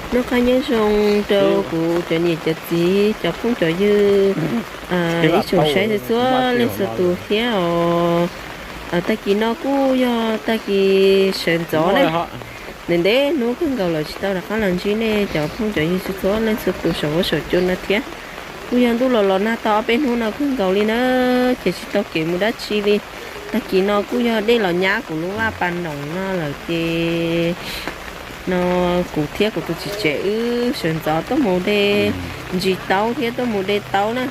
Noj qab nyob zoo rau kuv cov niam cov txiv cov phooj cov ywg, ib tsoom saib txhua leej txhua tus thiab os. Tag kis no kuj yog tag kis sawv ntxov na, ntev ntev hnub kawg nkaus lawm tsis tau rov qab los ntsib nej cov phooj cov ywg txhua leej txhua tus saum huab saum cua no thiab. Kuj yog ntuj los los nag tau ob peb hnub no kawg nkaus li na, ces tsis tau kev mus dab tsi li. Tag kis no kuj yog dej los nyab kuv lub vaj pas noom no lawm ces no kuv thiab kuv tus txiv tsev wb sawv ntxov tuaj mus de ntsis taub thiab tuaj mus de taub na.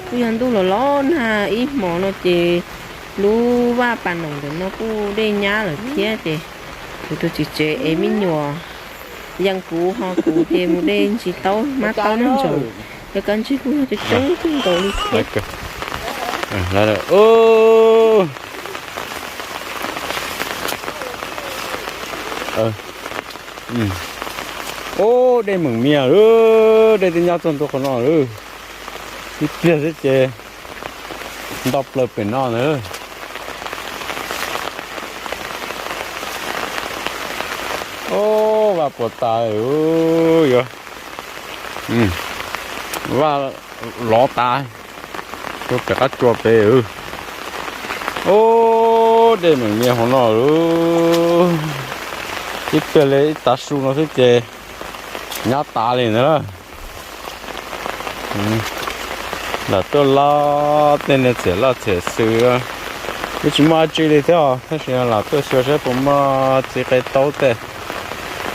Kuj yog ntuj los los nag ib hmos no ces lub vaj pas noom ntawm no kuj dej nyab lawm thiab ces kuv tus txiv tsev ev me nyuam yees kuv ho kuv ces mus de ntsis taub hmab taub noj ntsaum. Cov kab ntsig kuj yog coob coob kawg nkaus li thiab. Ub, dej meem mias lawm, dej twb nyab txog ntua qhov no lawm. Ib pliag xwb ces nto plaws pem no ntag. Ub, vaj puas tas, yuav vaj lov tas rau pem qab tsua pem. Ub, dej meem mias hauv no lawm. Ib pliag li ib tav su no xwb ces nyab tas li ntag. Lam tuaj lob tej niag txiam loj txiam xws, twb tsis muaj dab tsi li thiab os, tab sis lam tuaj xyuas saib puas muaj txiv qe taub tej,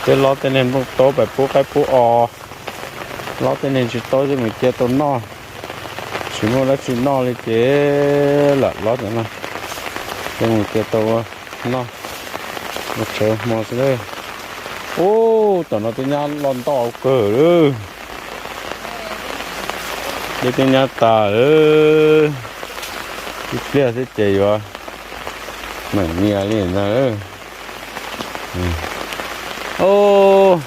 tej lob tej niag nplooj taub pais pub qaib pub os, lob tej niag ntsis taub tej mus cia tau noj. Tsis muaj dab tsi noj li ces lam lob cov no, tej mus cia tau noj ua tsawv hmo xwb na. Ub, tom no twb nyab los nto kawg lawm. Dej twb nyab tas lawm. Ib pliag xwb ces yuav meem mias li ntag. Ub,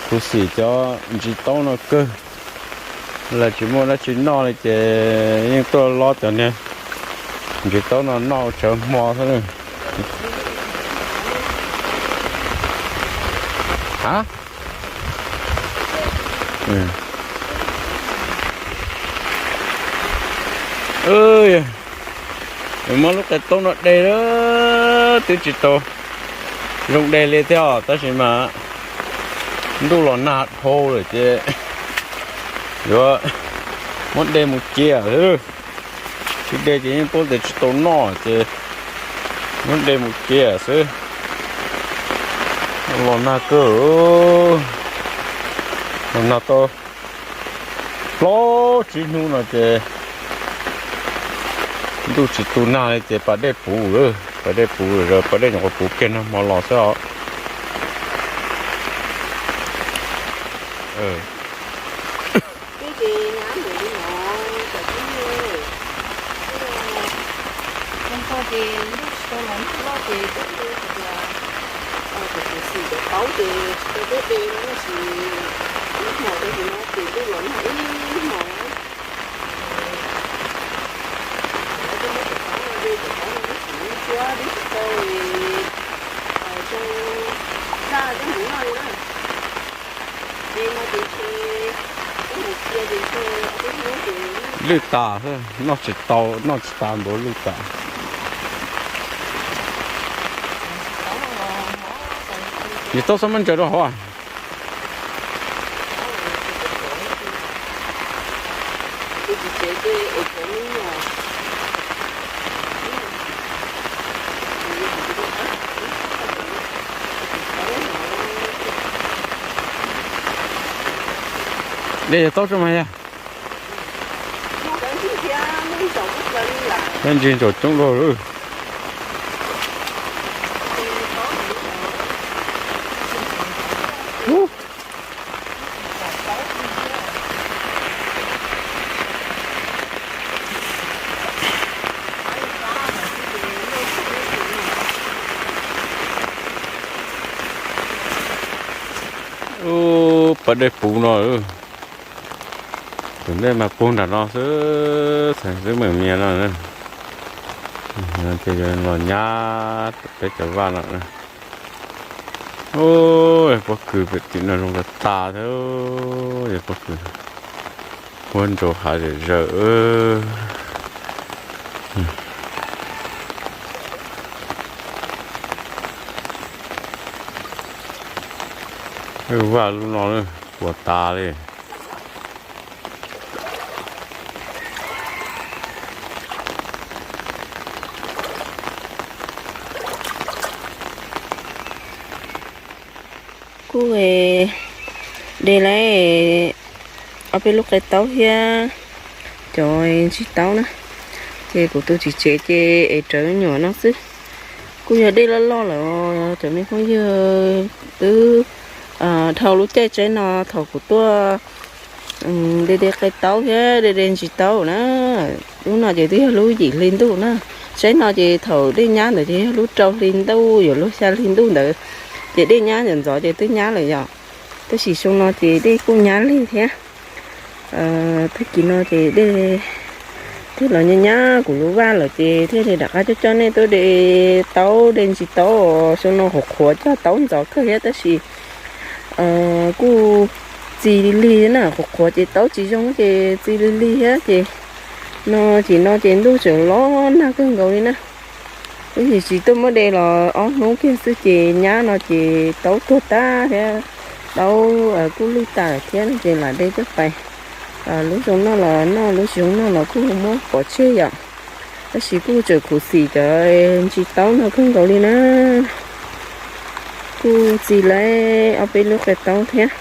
khuv xim cov ntsis taub no kawg. Lawv tsis muaj dab tsi noj li ces yeej tuaj lob cov niag ntsis taub no noj ua tsawv hmo xwb na. Muab lub qe taub no de lawm, twb tsis tau zoo de li thiab os, tab sis mas ntuj los nag dhau lawm ces yuav muab de mus cia xwb. Tsis de ces yeej paub tias tsis tau noj ces muab de mus cia xwb. Los nag kawg, los nag tau plaub tsib hnub no ces ntuj tsis tu nag li ces pas dej puv lawm, pas dej puv, pas dej nyuam qhuav puv kiag nag hmo los xwb os. Lwj tas, noj tsis tau, noj tsis tas npaum lwj tas. Yus tau xab mab ntsaws rau hauv. Dej yog taub tso mas yog. Ntsis ntsaum coob dua lawm. Ub, pas dej puv no. Tus dej mas puag nram no xwb, xeev xwb meem mias no. Ces yuav los nyab peb cov vaj no. Ub, pob kws pem tim no zoo tas tas thiab, pob kws huab nrau hav zam zawm. Vaj lub no puas tas li. Kuj de lawm ob peb lub qe taub thiab cov ntsis taub na, ces kuv tus txiv tsev ces ev rawv me nyuam no xwb. Kuj yog dej loj loj lawm os cov me phooj ywg, twb dhau lub caij tsaib no thaum kuv tuaj de de qe taub thiab de de ntsis taub na. Lub no ces twb yog lub yim hli ntuj na. Tsaib no ces thaum dej nyab ntawd ces yog lub rau hli ntuj yuav luag xya hli ntuj ntawd, ces dej nyab ntxov ntxov ces twb nyab lawm yom. Tab sis xyoo no ces dej kuj nyab lig thiab. Tag kis no ces dej thiaj los nyab nyab kuv lub vaj lawm ces thiaj li rov qab coj coj nej tuaj de taub de ntsis taub. Xyoo no qhuav qhuav cog taub ntxov kawg thiab tab sis kuj txi lig lig na, qhuav qhuav ces taub tsis zoo ces txi lig lig thiab ces no ces no ces ntuj tseem los nag kawg nkaus li na. Tab sis tsis tuaj muab de los ob hnub kiag xwb ces nyab no ces taub tuag tag thiab, taub kuj lwj tas lawm thiab no ces lam de coj pais. Lub zoo noj los noj, lub tsis zoo noj los kuj muab pov tseg yom. Tab sis kuj tseem khuv xim cov ntsis taub no kawg nkaus li na. Kuj txi lawm ob peb lub qe taub thiab.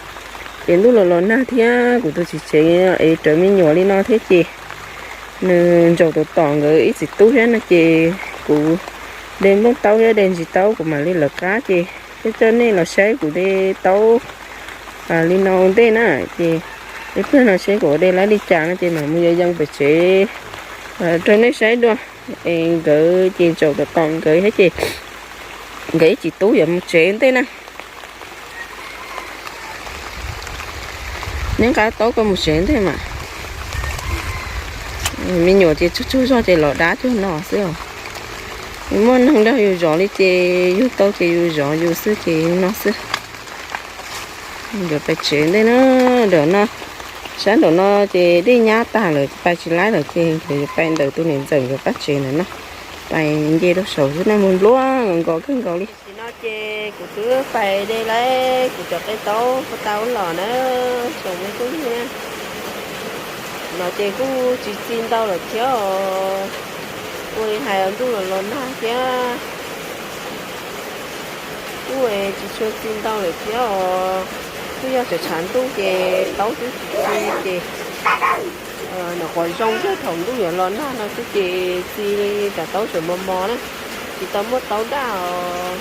Ces ntuj los los nag thiab kuv tus txiv tsev ev rawv me nyuam li no thiab ces nws ntsaum tom tom nkawd ib txiv tub thiab no ces kuv de nplooj taub thiab de ntsis taub kuv mam li lawv qab ces coj coj nej los saib kuv de taub li no ua ntej na. Ces ib pliag no seb kuv de lawm li cas no ces mam mus yuav yees pem tsev rau nej saib dua. Es nkawd ces ntsaum tom tom nkawd thiab ces nkawd ib txiv tub yuav mus tsev ntej na. Neb nqa taub koj mus tsev ntej mas. Me nyuam ces tsaug tsaug zog ces los dab cuag no xwb os. Muaj neeg nrog yus zov li ces yug tau ces yus zov yus xwb ces no xwb. Nkawd pais tsev ntej na. Ntawm no, sab nraum no ces dej nyab tag lawm pais tsis laib lawm ces nkawd yuav pais ntawm tus niam ntxawm nkawd qab tsev ntawm no. Pais nce rau saud xwb na, npluab nkaus kawg nkaus li. Tam sim no ces kuv twb pais de lawm kuv cov qe taub ko taw los na, tsoom me tub ywg na. No ces kuj tsis txi ntau lawm thiab os. Ua li hais ntuj los los nag thiab. Kuj tsis tshua txi ntau lawm thiab os. Kuj yog tsam tshav ntuj ces taub twb tsis txi ces nyuam qhuav zoo kawg thaum ntuj yuav los nag no xwb ces txi tsam taub tseem mos mos na, tsis tau muaj taub daj os.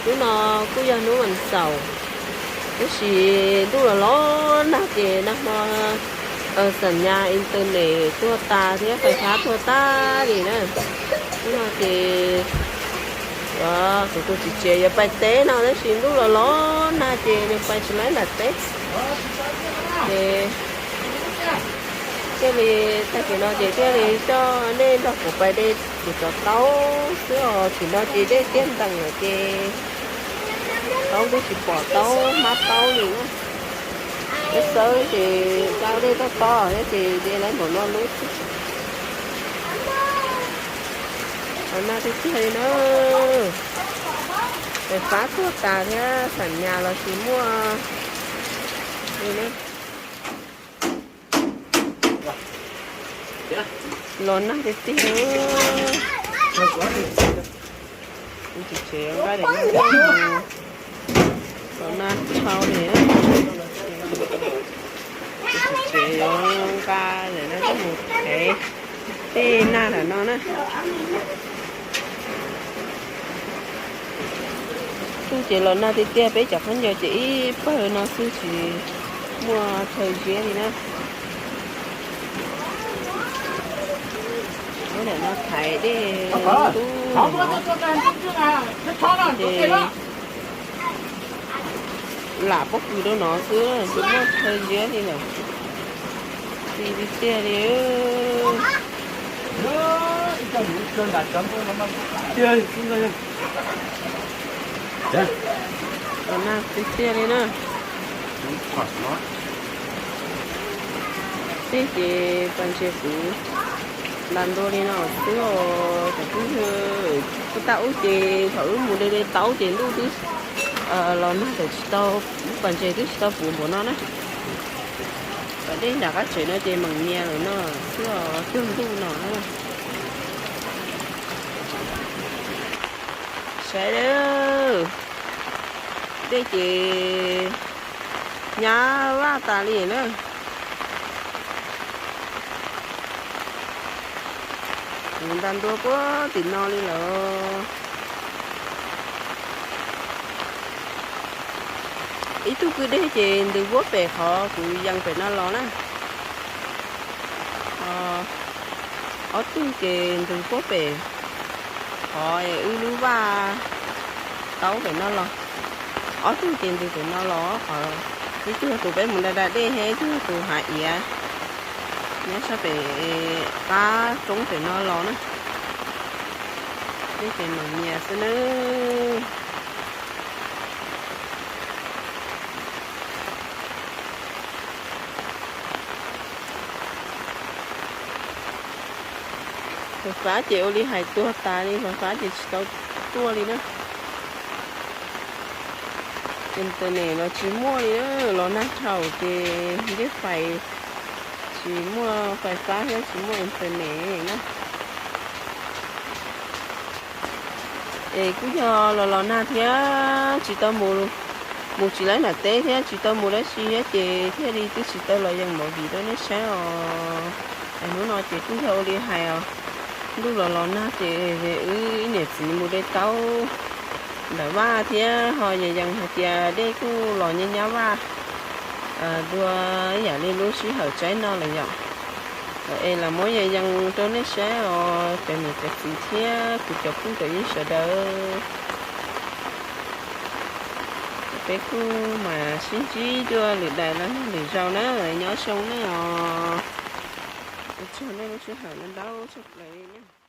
Hnub no kuj yog hnub vas xaum, tab sis ntuj los los nag ces nag hmo xam nyas internet tuag tas thiab fais fab tuag tag li na. Hnub no ces kuv tus txiv tsev yuav pais teb no tab sis ntuj los los nag ces nws pais tsis laib nram teb. Ces thiaj li tag kis no ces thiaj li coj nej nrog kuv pais de kuv cov taub xwb os. Tam sim no ces dej tiaj ntees lawm ces taub twb tsis pom taub hmab taub li na. Peb xawb ces daj dej tob tob thiab ces de lawm npaum no lub xwb. Los nag tiag tiag li na. Fais fab tuag tas thiab xam nyas los tsis muaj li na. Los nag tiag tiag. Tus txiv tsev nqa daim no, los nag tshau li. Tus txiv tsev yuav nqa daim no coj mus thev tej nag nram no na. Kuj ces los nag tiag tiag, peb cov khaub ncaws ces ib pawg no xwb tsis muaj chaw ziab li na. Muab daim no thaiv dej tub ces lam pob kws rau no xwb tsis muaj chaw ziab li lawm. Txi tiag tiag li. Los nag tiag tiag li na. Tej ces pas ntses kuv ntas ntua li no xwb os cov phooj ywg. Kuv tau ub ces thaum wb mus de de taub ces ntuj twb los nag tawm tsis tau, lub pas ntses twb tsis tau puv npaum no na. Pas dej nram qab tsev no ces meem nyias lawm no xwb os, cuag ntuj no na. Saib, dej ces nyab vaj tas li na. Kuv ntas ntua puag tim no li lawm. Ib tug kwj deg ces ntws puag pem qhov kuv yees pem no los na. Ob tug ces ntws puag pem qhov wb lub vaj taub pem no los. Ob tug ces ntws pem no los qhov, ib tug yog tus peb mus da da dej thiab ib tug yog tus hav iav nyob sab pem qab roob pem no los na. Dej ces meem nyias xwb nawb. Fais fab ces ua li hais tuag tas li, fais fab ces tsis tau tuaj li na. Internet los tsis muaj li, los nag dhau ces ncej fais tsis muaj fais fab thiab tsis muaj internet na. Es kuj yog los los nag thiab tsis tau mus, mus tsis laib nram teb thiab tsis tau mus dab tsi thiab ces thiaj li twb tsis tau los yees movie rau nej saib os. Es hnub no ces kuj yog ua li hais os, ntuj los los nag ces wb ib niam txiv mus de taub ntawm vaj thiab ho yees yees hais tias dej kuj los nyab nyab vaj dua ib yam li lub sij hawm tsaib no lawm yom. Es lam muab yees yees rau nej saib os cov niam cov txiv thiab kuv cov phooj cov ywg sawv daws. Peb kuj mam sib ntsib dua lwm daim los yog lwm zaus na, nyob zoo nej os. Ua tsaug nej lub sij hawm no ntau tshaj plaws li na.